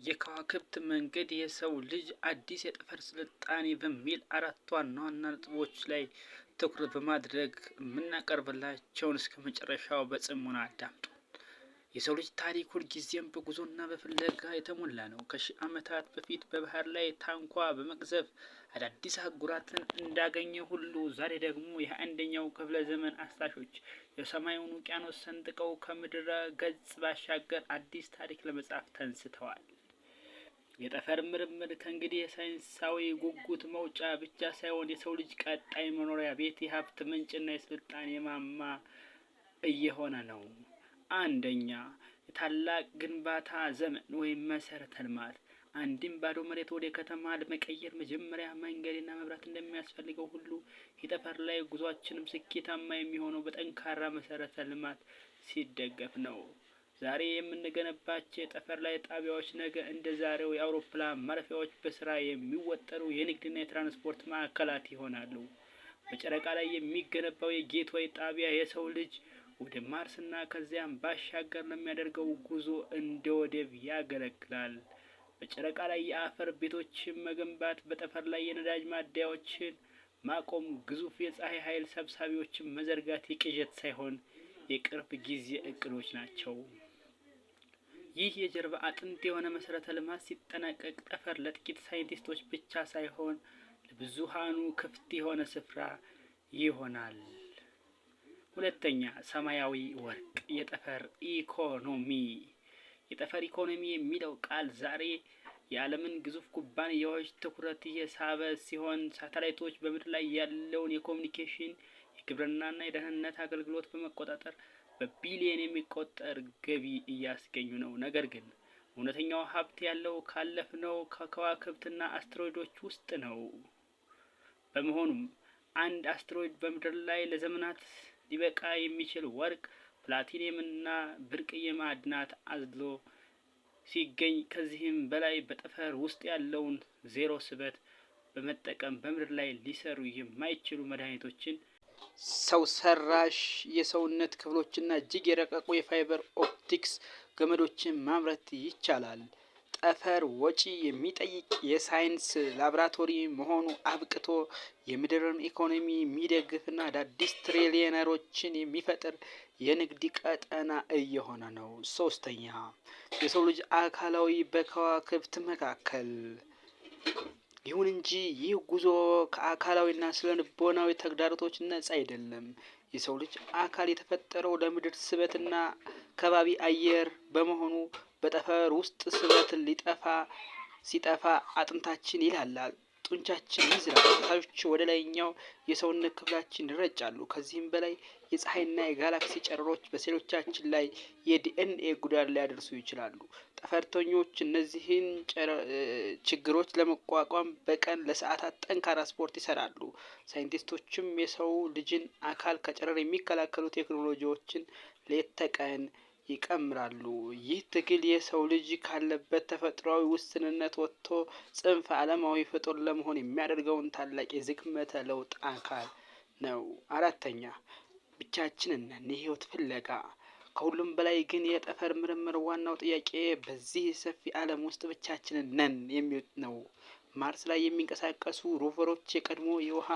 የከዋክብት መንገድ የሰው ልጅ አዲስ የጠፈር ስልጣኔ በሚል አራት ዋና ዋና ነጥቦች ላይ ትኩረት በማድረግ የምናቀርብላቸውን እስከ መጨረሻው በጽሞና አዳምጡ። የሰው ልጅ ታሪክ ሁልጊዜም በጉዞና በፍለጋ የተሞላ ነው። ከሺህ ዓመታት በፊት በባህር ላይ ታንኳ በመቅዘፍ አዳዲስ አህጉራትን እንዳገኘ ሁሉ፣ ዛሬ ደግሞ የ21ኛው ክፍለ ዘመን አሳሾች የሰማዩን ውቅያኖስ ሰንጥቀው ከምድረ ገጽ ባሻገር አዲስ ታሪክ ለመጻፍ ተንስተዋል። የጠፈር ምርምር ከእንግዲህ የሳይንሳዊ ጉጉት መውጫ ብቻ ሳይሆን የሰው ልጅ ቀጣይ መኖሪያ ቤት፣ የሀብት ምንጭና የስልጣኔ ማማ እየሆነ ነው። አንደኛ፣ የታላቅ ግንባታ ዘመን ወይም መሰረተ ልማት። አንድም ባዶ መሬት ወደ ከተማ ለመቀየር መጀመሪያ መንገድና መብራት እንደሚያስፈልገው ሁሉ፣ የጠፈር ላይ ጉዟችንም ስኬታማ የሚሆነው በጠንካራ መሰረተ ልማት ሲደገፍ ነው። ዛሬ የምንገነባቸው የጠፈር ላይ ጣቢያዎች ነገ እንደ ዛሬው የአውሮፕላን ማረፊያዎች በስራ የሚወጠሩ የንግድና የትራንስፖርት ማዕከላት ይሆናሉ። በጨረቃ ላይ የሚገነባው የጌትዌይ ጣቢያ የሰው ልጅ ወደ ማርስና ከዚያም ባሻገር ለሚያደርገው ጉዞ እንደ ወደብ ያገለግላል። በጨረቃ ላይ የአፈር ቤቶችን መገንባት፣ በጠፈር ላይ የነዳጅ ማደያዎችን ማቆም፣ ግዙፍ የፀሐይ ኃይል ሰብሳቢዎችን መዘርጋት የቅዠት ሳይሆን የቅርብ ጊዜ እቅዶች ናቸው። ይህ የጀርባ አጥንት የሆነ መሰረተ ልማት ሲጠናቀቅ ጠፈር ለጥቂት ሳይንቲስቶች ብቻ ሳይሆን ለብዙሃኑ ክፍት የሆነ ስፍራ ይሆናል። ሁለተኛ፣ ሰማያዊ ወርቅ የጠፈር ኢኮኖሚ። የጠፈር ኢኮኖሚ የሚለው ቃል ዛሬ የዓለምን ግዙፍ ኩባንያዎች ትኩረት እየሳበ ሲሆን፣ ሳተላይቶች በምድር ላይ ያለውን የኮሚኒኬሽን፣ የግብርናና የደህንነት አገልግሎት በመቆጣጠር በቢሊየን የሚቆጠር ገቢ እያስገኙ ነው። ነገር ግን እውነተኛው ሀብት ያለው ካለፍነው ከከዋክብትና አስትሮይዶች ውስጥ ነው። በመሆኑም አንድ አስትሮይድ በምድር ላይ ለዘመናት ሊበቃ የሚችል ወርቅ፣ ፕላቲኒየም እና ብርቅዬ ማዕድናት አዝሎ ሲገኝ፣ ከዚህም በላይ በጠፈር ውስጥ ያለውን ዜሮ ስበት በመጠቀም በምድር ላይ ሊሰሩ የማይችሉ መድኃኒቶችን፣ ሰው ሰራሽ የሰውነት ክፍሎችና እጅግ የረቀቁ የፋይበር ኦፕቲክስ ገመዶችን ማምረት ይቻላል። ጠፈር ወጪ የሚጠይቅ የሳይንስ ላብራቶሪ መሆኑ አብቅቶ የምድርን ኢኮኖሚ የሚደግፍና አዳዲስ ትሪሊየነሮችን የሚፈጥር የንግድ ቀጠና እየሆነ ነው። ሶስተኛ፣ የሰው ልጅ አካላዊ በከዋክብት መካከል። ይሁን እንጂ ይህ ጉዞ ከአካላዊና ስነ ልቦናዊ ተግዳሮቶች ነጻ አይደለም። የሰው ልጅ አካል የተፈጠረው ለምድር ስበትና ከባቢ አየር በመሆኑ በጠፈር ውስጥ ስበት ሊጠፋ ሲጠፋ አጥንታችን ይላላል፣ ጡንቻችን ይዝላል፣ ፈሳሾች ወደ ላይኛው የሰውነት ክፍላችን ይረጫሉ። ከዚህም በላይ የፀሐይና የጋላክሲ ጨረሮች በሴሎቻችን ላይ የዲኤንኤ ጉዳት ሊያደርሱ ይችላሉ። ጠፈርተኞች እነዚህን ችግሮች ለመቋቋም በቀን ለሰዓታት ጠንካራ ስፖርት ይሰራሉ። ሳይንቲስቶችም የሰው ልጅን አካል ከጨረር የሚከላከሉ ቴክኖሎጂዎችን ሌት ተቀን ይቀምራሉ። ይህ ትግል የሰው ልጅ ካለበት ተፈጥሯዊ ውስንነት ወጥቶ ጽንፈ ዓለማዊ ፍጡር ለመሆን የሚያደርገውን ታላቅ የዝግመተ ለውጥ አካል ነው። አራተኛ፣ ብቻችንን ነን የህይወት ፍለጋ። ከሁሉም በላይ ግን የጠፈር ምርምር ዋናው ጥያቄ በዚህ ሰፊ ዓለም ውስጥ ብቻችንን ነን የሚል ነው። ማርስ ላይ የሚንቀሳቀሱ ሮቨሮች የቀድሞ የውሃ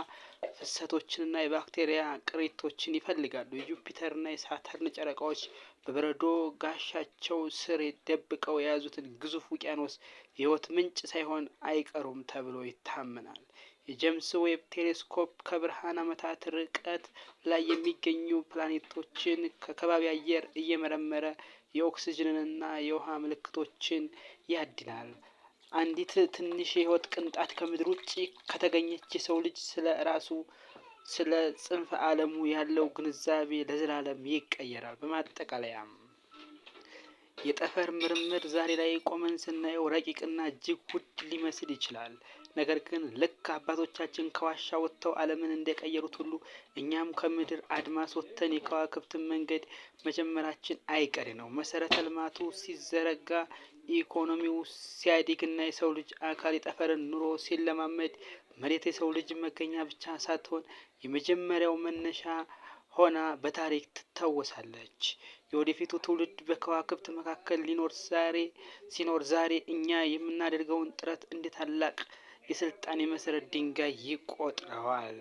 ፍሰቶችንና የባክቴሪያ ቅሪቶችን ይፈልጋሉ። የጁፒተርና የሳተርን ጨረቃዎች በበረዶ ጋሻቸው ስር ደብቀው የያዙትን ግዙፍ ውቅያኖስ የህይወት ምንጭ ሳይሆን አይቀሩም ተብሎ ይታመናል። የጄምስ ዌብ ቴሌስኮፕ ከብርሃን ዓመታት ርቀት ላይ የሚገኙ ፕላኔቶችን ከከባቢ አየር እየመረመረ የኦክስጅንና የውሃ ምልክቶችን ያድናል። አንዲት ትንሽ የህይወት ቅንጣት ከምድር ውጭ ከተገኘች የሰው ልጅ ስለ ራሱ፣ ስለ ጽንፈ ዓለሙ ያለው ግንዛቤ ለዘላለም ይቀየራል። በማጠቃለያም የጠፈር ምርምር ዛሬ ላይ ቆመን ስናየው ረቂቅና እጅግ ውድ ሊመስል ይችላል። ነገር ግን ልክ አባቶቻችን ከዋሻ ወጥተው ዓለምን እንደቀየሩት ሁሉ እኛም ከምድር አድማስ ወጥተን የከዋክብትን መንገድ መጀመራችን አይቀሬ ነው። መሰረተ ልማቱ ሲዘረጋ፣ ኢኮኖሚው ሲያድግና የሰው ልጅ አካል የጠፈርን ኑሮ ሲለማመድ መሬት የሰው ልጅ መገኛ ብቻ ሳትሆን የመጀመሪያው መነሻ ሆና በታሪክ ትታወሳለች። የወደፊቱ ትውልድ በከዋክብት መካከል ሊኖር ዛሬ ሲኖር ዛሬ እኛ የምናደርገውን ጥረት እንደ ታላቅ የስልጣኔ መሰረት ድንጋይ ይቆጥረዋል።